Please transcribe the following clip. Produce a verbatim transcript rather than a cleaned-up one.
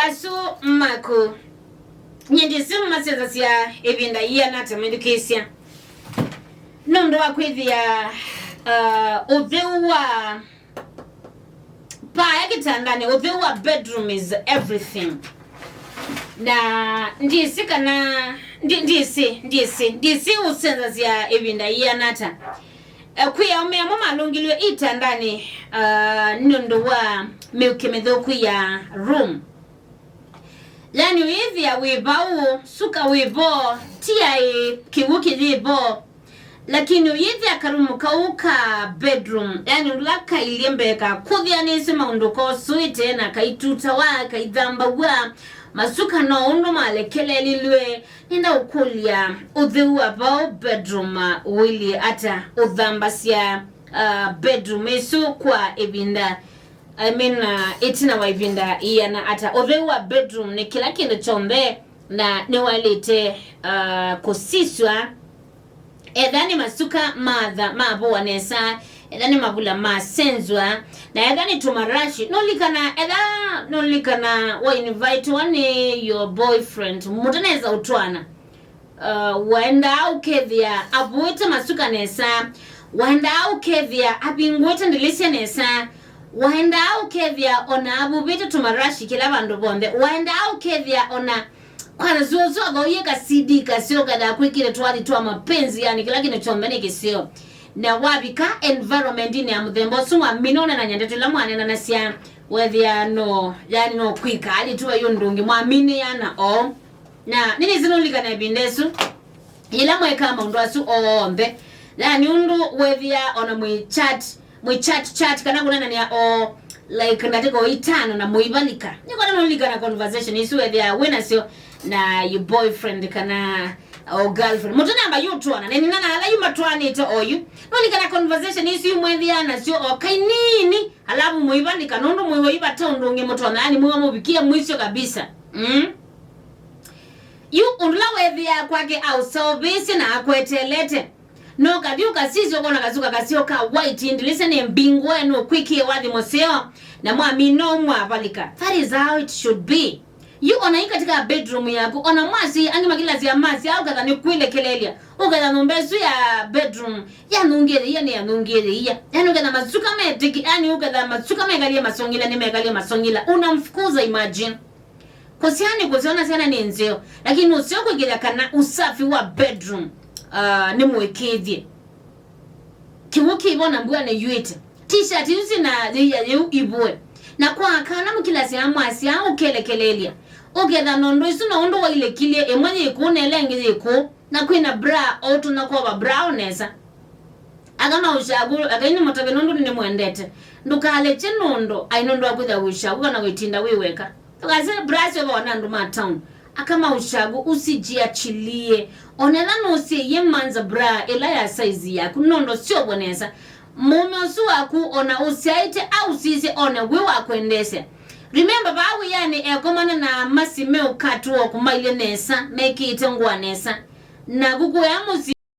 Asu maku, nyie ndĩsĩ masenzasya ĩvinda yĩana ata, mwĩthukĩĩsya. Nũndũ wa kwĩthĩa, uh, ũtheu wa paaya kĩtandanĩ, ũtheu wa bedroom is everything. Na ndĩsĩ kana, ndi-, ndĩsĩ, ndĩsĩ, ndĩsĩ ũsenzasya ĩvinda yĩana ata. Eh, kwĩ aũme amwe malũngilw'e itandanĩ, uh, nũndũ wa mĩuke mĩthũku ya room. Yani ũyĩthĩa wĩ vau, suka wĩ vo, tiaĩ, kĩw'ũ kĩyĩ vo, lakini ũyĩthĩa karumu kau ka bedroom, yani ũla kailye mbee kakũthĩanĩsye maũndũ kosũĩte na kaitutawa, kaithambaw'a, masuka no ũndũ malekelelilw'e. Nĩenda ũkũlya, ũtheu wa vau bedroom, uh, ũilyĩ ata? Ũthambasya, uh, bedroom ĩsu kwa ĩvinda, I mean, uh, ĩtina wa ĩvinda yĩana ata? Ũtheu wa bedroom nĩ kĩla kĩndũ kyonthe, na nĩwaĩlĩte, uh, kũsisw'a. Etha nĩ masuka matha mavũwa nesa, etha nĩ mavula masenzwa, na etha nĩ tũmarashi. Nũlikana, etha nũlikana wa invitewa nĩ your boyfriend, mũtanesa ũtwana. Uh, waendaa ũkethĩa avũĩte masuka nesa, waendaa ũkethĩa avingũĩte ndĩlĩsya nesa, waendaa ũkethĩa ona avuvĩte tũmarashi kĩla vandũ vonthe, waendaa ũkethĩa ona kwana zuozu athoie ka C D kaseo kathaa kwĩkĩte twathi twa mapenzi, yani kĩla kĩndũ kyonthe nĩ kĩseo. Na wavika environment-inĩ ya mũthemba ũsu, mwamina ũnenany'a ndeto ila mwanenanasya, wethĩa no, yani no kwĩka alituva yu ũndũ ũngĩ, mwaminĩana o. Na nĩnĩsĩ nũlikana ĩvinda ĩsu, yĩla mwekaa maũndũ asu onthe, yani ũndũ wethĩa ona mwĩ chat, mwĩ chat chat, kana kũnenanĩa o, like, ndatĩka o itano na mũivalika. Nĩkona nũlikana conversation isu wethĩa wĩ nasyo na your boyfriend kana o girlfriend. Mũtanamba yu twana, nenina na ala yu matwanĩte oyu. Nũlikana conversation isu imwethĩa nasyo o kainini, alafu mũivalika, nũndũ mwĩw'a yu vata ũndũ ũngĩ mũtonya, yani mwĩw'a mũvikie mwisho kabisa. Mm? Yu ũndũ ũla wethĩaa kwake aũseũvĩsye na akweteelete. No kathi ũkasisya ũkona kasuka kaseo ka white, ndĩlĩsya nĩ mbingũe, nũkwĩkie wathi mũseo, na mwamina ũu mwavalika. That is how it should be. Yu ona yu katika bedroom yaku, ona mwasi angĩ makilasya masya, ũketha nĩ kwĩlekelelya, ũketha nyũmba ĩsu ya bedroom yanungĩthĩia nĩ yanungĩthĩia. Yani ũketha masuka metĩki, yani ũketha masuka mekalie masongila, nĩ mekalie masongila. Unamfukuza, imagine. Kũsyaa nĩ kũseo na syana nĩ nzeo, lakini ũseo kwĩkĩthya kana usafi wa bedroom, uh, nĩ mũĩkĩĩthye. Kĩw'ũ kĩvo na mbua nĩyuĩte. T-shirt isu syĩ na yĩia yĩu ivũe. Na kwa kana mũkilasya mwasya ũkelekelelya. Ũketha nũndũ isu no ũndũ wailekilye, ĩmwe yĩ kũũ na ĩla ĩngĩ yĩ kũũ. Na kwĩna bra, o ũtũna kwova bra o nesa. Aka maũshagu, akai nĩmũtave nũndũ nĩmwendete. Ndũkalekye nũndũ ai nũndũ wa kwĩthĩa wĩ ũshagu kana wĩtinda wĩ weka. Ndũkasye bra syo vawa na andũ ma town. Aka maũshagu, usijiachilie. Onetha nũsyaie manza bra ĩla ya size yaku, nũndũ syovwa nesa. Mũũme ũsu waku ona ũsyaĩte ausisye one wĩ wa kwendeesya. Remember, vaa wĩanĩ ekomana na amasi meũkatũa kũmailye nesa, mekĩĩte ngũa nesa. Naku kũya mũsyĩ